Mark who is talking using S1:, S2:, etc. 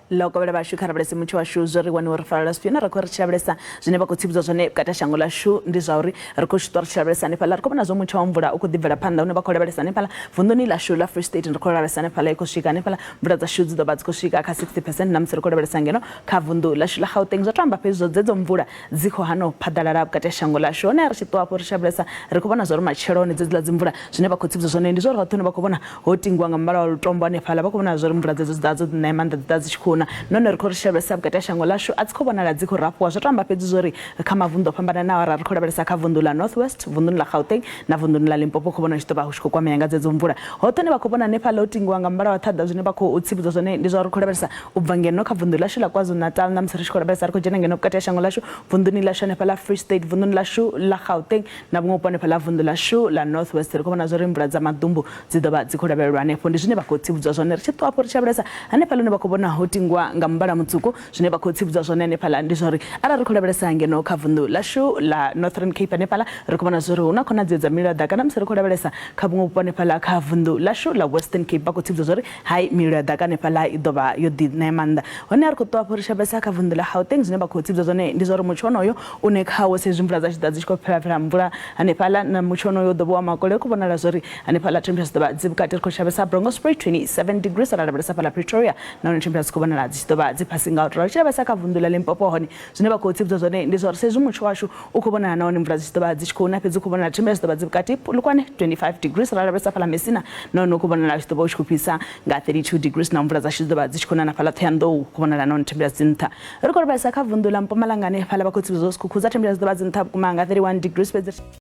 S1: Ḽo kovhela vhashu kha lavhelese mutsho washu zwo ri waniwa ri farela zwifhio na ri khou ri tshi lavhelesa zwine vha khou tsivhudzwa zwone vhukati ha shango ḽashu ndi zwa uri ri khou ṱwa ri tshi lavhelesa hanefhaḽa ri khou vhona zwo mutsho wa mvula u khou ḓi bvela phanḓa hune vha khou lavhelesa hanefhaḽa vunḓuni ḽashu ḽa Free State ri khou lavhelesa hanefhaḽa i khou swika hanefhaḽa mvula dzashu dzi ḓo vha dzi khou swika kha 60 percent na musi ri khou lavhelesa ngeno kha vunḓu ḽashu ḽa Gauteng zwa to amba fhedzi zwo dzedzo mvula dzi khou hana u phaḓalala vhukati ha shango ḽashu. Hone a ri tshi ṱuwa hafho ri tshi lavhelesa ri khou vhona zwa uri matshelo hone dzedziḽa dzimvula zwine vha khou tsivhudza zwone ndi zwa uri hoṱhe hune vha khou vhona ho tingiwa nga muvhala wa lutombo hanefhaḽa vha khou vhona zwa uri mvula dzedzo dzi ḓa dzo ḓi ṋea maanḓa dzi ḓa dzi tshi khou na. Nahone ri khou ri tshi lavhelesa vhukati ha shango ḽashu a dzi khou vhonala dzi khou rafhuwa zwo to amba fhedzi zwa uri kha mavunḓu o fhambananaho arali ri khou lavhelesa kha vunḓu ḽa North West, vunḓuni ḽa Gauteng na vunḓuni ḽa Limpopo khou vhona hu tshi ḓo vha hu tshi khou kwamea nga dzedzo mvula. Hoṱhe hune vha khou vhona hanefhaḽa ho tingiwa nga muvhala wa ṱhaḓa zwine vha khou tsivhudzwa zwone ndi zwa uri ri khou lavhelesa U bva ngeno kha vunḓu ḽashu ḽa KwaZulu-Natal na musi ri tshi khou lavhelesa ri khou dzhena ngeno vhukati ha shango ḽashu, vunḓuni ḽashu hanefha ḽa Free State, vunḓuni ḽashu ḽa Gauteng na vhuṅwe vhupo hanefha ḽa vunḓu ḽashu ḽa North West ri khou vhona zwa uri mvula dza maḓumbu dzi ḓo vha dzi khou lavhelelwa hanefho. Ndi zwine vha khou tsivhudzwa zwone. Ri tshi ṱuwa afho ri tshi lavhelesa hanefhaḽa hune vha khou vhona ho tingwa nga muvhala mutswuku, zwine vha khou tsivhudzwa zwone hanefhaḽa ndi zwa uri arali ri khou lavhelesa ngeno kha vunḓu ḽashu ḽa Northern Cape hanefhaḽa ri khou vhona zwa uri hu na khonadzeo dza mililo ya ḓaka na musi ri khou lavhelesa kha vhuṅwe vhupo hanefhaḽa kha vunḓu ḽashu ḽa Western Cape vha khou tsivhudzwa zwa uri Hai, mililo ya ḓaka hanefhaḽa i ḓo vha yo ḓi ṋea maanḓa. Hone a ri khou ṱuwa afho ri shavhesa kha vunḓu ḽa Gauteng, zwine vha khou tsivhudza zwone ndi zwa uri mutsho wonoyo une khawo sa izwi mvula dza tshi ḓa dzi tshi khou fhela fhela mvula hanefhaḽa na mutsho wonoyo u ḓo vha wa makole. Hu khou vhonala zwa uri hanefhaḽa temperature dzi ḓo vha dzi vhukati. Ri khou shavhesa Bronkhorstspruit 27 degrees ra lavhelesa fhaḽa Pretoria nahone temperature dzi khou vhonala dzi tshi ḓo vha dzi fhasi nga u tou ralo. Ri tshi lavhelesa kha vunḓu ḽa Limpopo hone zwine vha khou tsivhudza zwone ndi zwa uri sa izwi mutsho washu u khou vhonala nahone mvula dzi tshi ḓo vha dzi tshi khou na fhedzi hu khou vhonala temperature dzi ḓo vha dzi vhukati Polokwane 25 degrees ra lavhelesa fhaḽa Messina nahone hu khou vhonala tshi ḓo vha hu tshi khou fhisa nga 32 degrees na mvula dzashu dzi ḓo vha dzi tshi khou na na fhaḽa Ṱhohoyanḓou hu khou vhonala nahone temperature dzi nṱha. Ri khou lavhelesa kha vunḓu ḽa Mpumalanga hanefhaḽa vha khou tsivhudza zwa uri Skukhudza temperature dzi ḓo vha dzi nṱha vhukuma nga 31 degrees fhedzi.